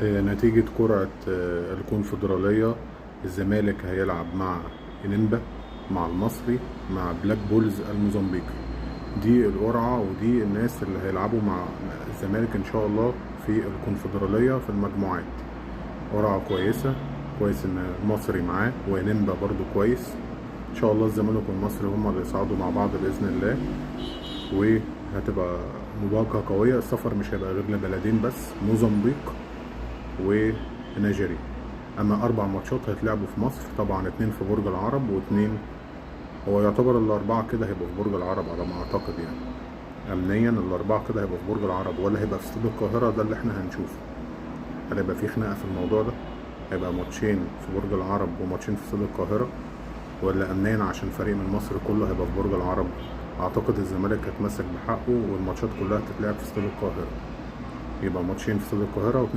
نتيجة قرعة الكونفدرالية، الزمالك هيلعب مع إنيمبا، مع المصري، مع بلاك بولز الموزمبيقي. دي القرعة ودي الناس اللي هيلعبوا مع الزمالك إن شاء الله في الكونفدرالية في المجموعات. قرعة كويسة، كويس إن المصري معاه وإنيمبا برضو كويس. إن شاء الله الزمالك والمصري هما اللي يصعدوا مع بعض بإذن الله، وهتبقى مواجهة قوية. السفر مش هيبقى غير لبلدين بس، موزمبيق ونيجيريا. اما 4 ماتشات هيتلعبوا في مصر، طبعا 2 في برج العرب و2، هو يعتبر ال4 كده هيبقوا في برج العرب على ما اعتقد، يعني امنيا ال4 كده هيبقوا في برج العرب ولا هيبقى في استاد القاهرة؟ ده اللي احنا هنشوفه. هل هيبقى في خناقة في الموضوع ده؟ هيبقى ماتشين في برج العرب وماتشين في استاد القاهرة، ولا امنيا عشان فريق من مصر كله هيبقى في برج العرب؟ اعتقد الزمالك هيتمسك بحقه والماتشات كلها هتتلعب في استاد القاهرة، يبقى ماتشين في استاد القاهرة و2